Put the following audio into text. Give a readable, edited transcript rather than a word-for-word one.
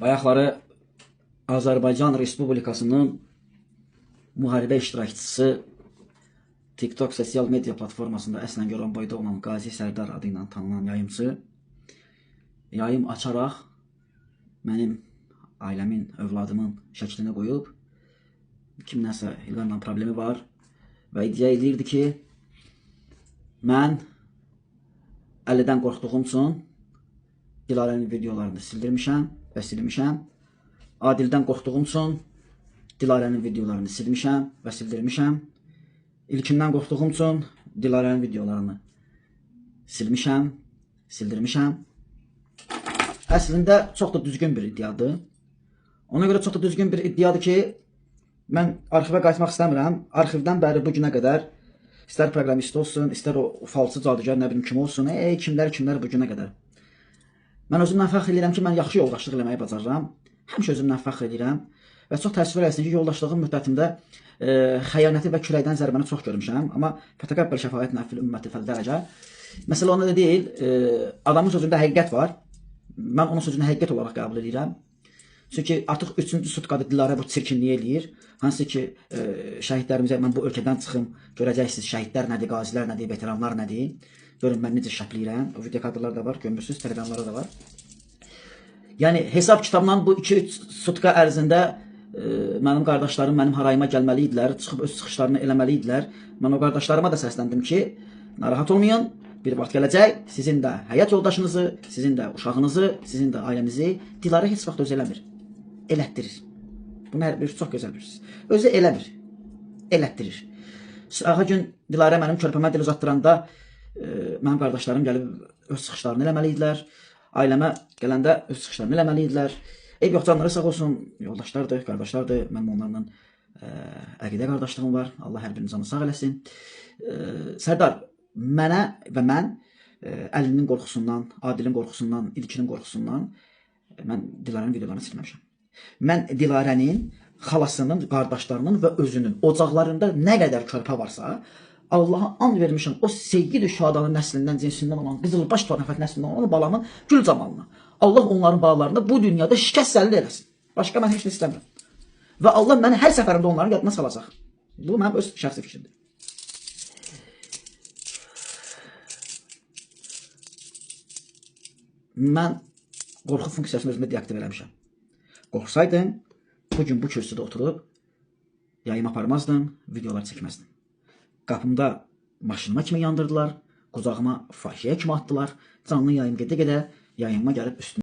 Bayaqları Azərbaycan Respublikasının müharibə iştirakçısı TikTok sosial media platformasında əslən Goranboyda olan Qazi Sərdar adı ilə tanınan yayımçı yayım açaraq mənim ailəmin, övladımın şəklini qoyub kimdənsə İlqarla problemi var və iddia edirdi ki, mən Əlidən qorxduğum üçün Dilarənin videolarını sildirmişəm və silmişəm. Adildən qorxduğum üçün Dilarənin videolarını silmişəm və sildirmişəm. İlkindən qorxduğum üçün Dilarənin videolarını silmişəm, sildirmişəm. Əslində çox da düzgün bir iddiadır. Ona görə çox da düzgün bir iddiadır ki, mən arxivə qayıtmaq istəmirəm. Arxivdən bəri bu günə qədər istər proqramist olsun, istər o falçı, cadugar, nə bilim kim olsun, kimlər bu günə qədər. Mən özümdən fəxr edirəm ki, mən yaxşı yoldaşlıq eləməyi bacarıram. Həmişə özümdən fəxr edirəm və çox təəssüf eləsin ki, yoldaşlığım müddətində xəyanəti və küləkdən zərbəni çox görmüşəm. Amma fətəqəbbəl şəfaət nəfil ümməti fəl dərəcə. Məsələ onda da deyil, adamın sözündə həqiqət var. Mən onun sözünü həqiqət olaraq qəbul edirəm. Çünki artıq 3-cü sutkadır Dilarə bu çirkinliyi eləyir. Hansı ki, şəhidlərimizə mən bu ölkədən çıxım, görəcəksiniz şəhidlər nədir, qazilər nədir, veteranlar nədir. Görün mən necə şəpləyirəm. O video kadrlar da var, görmürsünüz, telegramlarda da var. Yəni hesab kitabla bu 2-3 sutka ərzində mənim qardaşlarım mənim harayıma gəlməli idilər, çıxıb öz çıxışlarını eləməli idilər. Mən o qardaşlarıma da səsləndim ki, narahat olmayın, bir vaxt gələcək, sizin də həyat yoldaşınızı, sizin də uşağınızı, sizin də ailənizi Dilarə heç vaxt özü eləmir. Elətdirir. Bunu hər bir çox gözəl bilirsiniz. Özü eləmir. Elətdirir. Ağa gün Dilarə mənim körpəmə dil uzatdıranda mənim qardaşlarım gəlib öz çıxışlarını eləməli idilər. Ailəmə gələndə öz çıxışlarını eləməli idilər. Eyb yox, canları sağ olsun, yoldaşlardır, qardaşlardır. Mənim onlarla əqidə qardaşlığım var. Allah hər birinin canını sağ eləsin. Sərdar, mənə və mən Əlinin qorxusundan, Adilin qorxusundan, İlkinin qorxusundan mən Dilarənin videolarını silməmişəm. Mən Dilarənin xalasının, qardaşlarının və özünün ocaqlarında nə qədər körpə varsa, Allaha and vermişəm o Seyyid-i Şühadanın nəslindən, cinsindən olan, Qızılbaş tornafət nəslindən olan balamın gül camalına. Allah onların balalarını bu dünyada şikəst zəllil eləsin. Başqa mən heç nə istəmirəm. Və Allah məni hər səfərində onların yadına salacaq. Bu mənim öz şəxsi fikrimdir. Mən qorxu funksiyasını özümdə deaktiv eləmişəm. Qorxsaydım, bugün bu kürsüdə oturub yayım aparmazdım, videolar çəkməzdim. Qapımda maşınıma kimi yandırdılar, qucağıma fahişəyə kimi atdılar. Canlı yayım gedə-gedə yayıma gəlib üstünə